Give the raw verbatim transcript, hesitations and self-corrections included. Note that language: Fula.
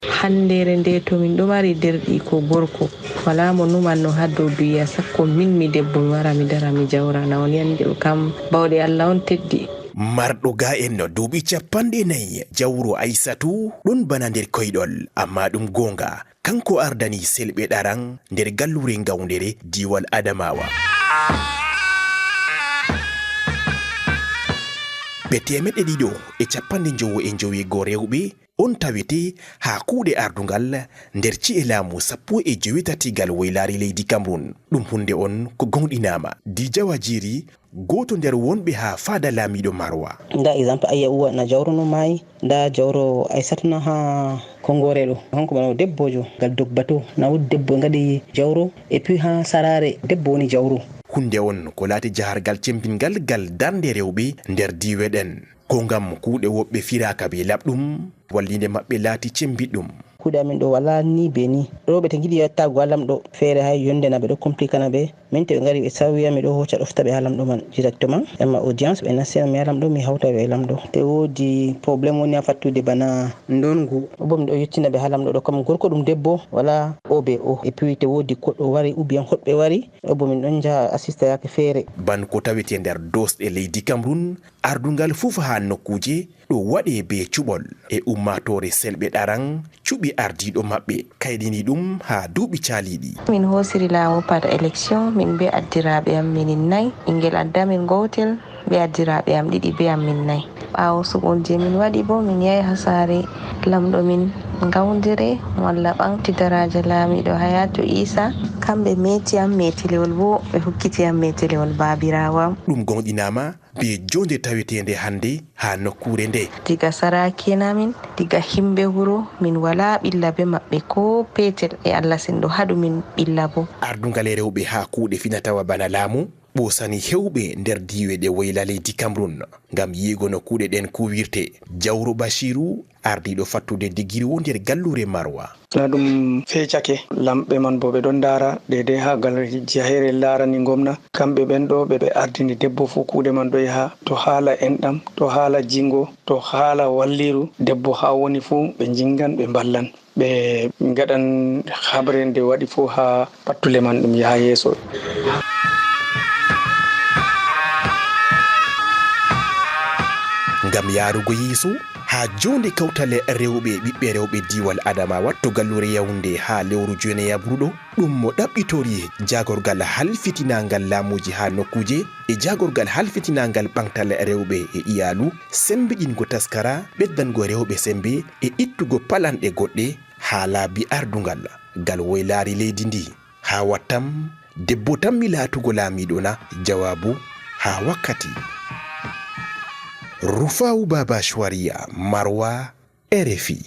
Hanndeere nde to min ɗo mari derɗiiko gorko, walaa mo numanno haa dow duya, sakko min mi debbo mi wara mi dara mi jawra, na on yandi kam bawɗe Allah on teddi. Marɗo ga'en no duuɓi capanɗe nayi, jawro Aysatu ɗon bana nder koyɗol, ammaa ɗum goonga. Kanko ardani selɓe ɗaran nder galluure ngawndere diiwal Adamawa. Ɓe teemeɗɗe ɗiɗo e capanɗe njowo e njoweego rewɓe on tawete haa kuuɗe ardungal nder ci'e laamu sappo e jowetati gal woylaare leydi Cameroun. Ɗum huunde on ko goongɗinaama. Dijawa Jiri, gooto nder wonɓe haa faada laamiiɗo Marwa. Nda exemple, Aya Uwa na jawro no maayi, nda jawro Aysatu na haa Konngore ɗo. Kanko bana o debboojo, ngal Dogbato na woodi debbo ngaɗi jawro, et puis haa Saraare debbo woni jawro. Huunde on ko laati jahargal cembingal gal darnde rewɓe nder diiwe ɗen. Ko ngam kuuɗe woɓɓe firaaka bee laɓɗum, walliinde maɓɓe laati cembiɗɗum. Kuuɗe amin ɗo walaa ni bee ni. Rewɓe to ngiɗi yettaago haa lamɗo feere, hay yonde na ɓe ɗo komplikana ɓe. Min to ɓe ngari ɓe sawi am, mi ɗo hooca ɗofta ɓe haa lamɗo man directement. Ɓe waɗa audience, ɓe nastina mi haa lamɗo, mi hawta ɓe e lamɗo. To woodi problème woni haa fattude bana ndongu, bo mi ɗo yottina ɓe haa lamɗo ɗo, kam gorko ɗum debbo, walaa o bee o. Et puis to woodi goɗɗo wari, ou bien hoɗɓe wari, o bo min ɗon njaha assista yaake feere. Ban ko tawete nder doosɗe leydi Cameroun, ardungal fof haa nokkuuje ɗo waɗe bee cuɓol e ummaatoore selɓe ɗaran cuɓi ardiiɗo maɓɓe, kayɗini ɗum haa duuɓi caaliiɗi. Min hoosiri laamu par élection, min bee addiraaɓe am minin nayi, ɓinngel adda min gootel, bee addiraaɓe am ɗiɗi, bee am min nayi. Ɓaawo suɓol je min waɗi boo, min yahi haa saare lamɗo min ngawndire, mo Allah ɓaŋgti daraaja laamiiɗo Hayaatu Iisa. Kamɓe meeti am meetelewol boo, ɓe hokkiti am meetelewol baabiraawo am. Ɗum goongɗinaama bee joonde taweteende hannde haa nokkuure nde. Diga saraaki'en amin, diga himɓe wuro, min walaa ɓilla bee maɓɓe koo peetel, e Allah sendo haɗu min ɓilla boo. Ardungal e rewɓe haa kuuɗe finatawa bana laamu ɓosani heewɓe nder diiwe ɗe woyla leydi Cameroun. Ngam yi'ugo no kuuɗe ɗen kuuwirte, Jawro Bashiru, ardiiɗo fattude digirwo nder galluure Marwa. Na ɗum feecake. Lamɓe man bo ɓe ɗon ndaara deydey haa gal jaheere laarani ngomna. Kamɓe ɓen ɗo ɓe, ɓe ardini debbo fuu kuuɗe man ɗo yaha. To haala enɗam, to haala jingo, to haala walliru debbo haa woni fuu ɓe jingan, ɓe mballan. Ɓe ngaɗan haɓre nde waɗi fuu haa pattule man ɗum yaha yeeso. Ngam yaarugo yeeso, haa joonde kawtal rewɓe, ɓiɓɓe rewɓe diiwal Adamawa to galluure Yaoundé haa lewru juin e yabruɗo, ɗum mo ɗaɓɓitori jaagorgal halfitinaangal laamuuji haa nokkuuje e jaagorgal halfitinaangal ɓaŋtal rewɓe e iyaalu, sembiɗingo taskara, ɓeddango rewɓe sembe e ittugo palanɗe goɗɗe haa laabi ardungal gal woylaari leydi ndi. Haa wattam debbo tammi laatugo laamiiɗo na? Jawaabu: haa wakkati. Rufaa'u Baaba Shuwariya, Marwa, R F I.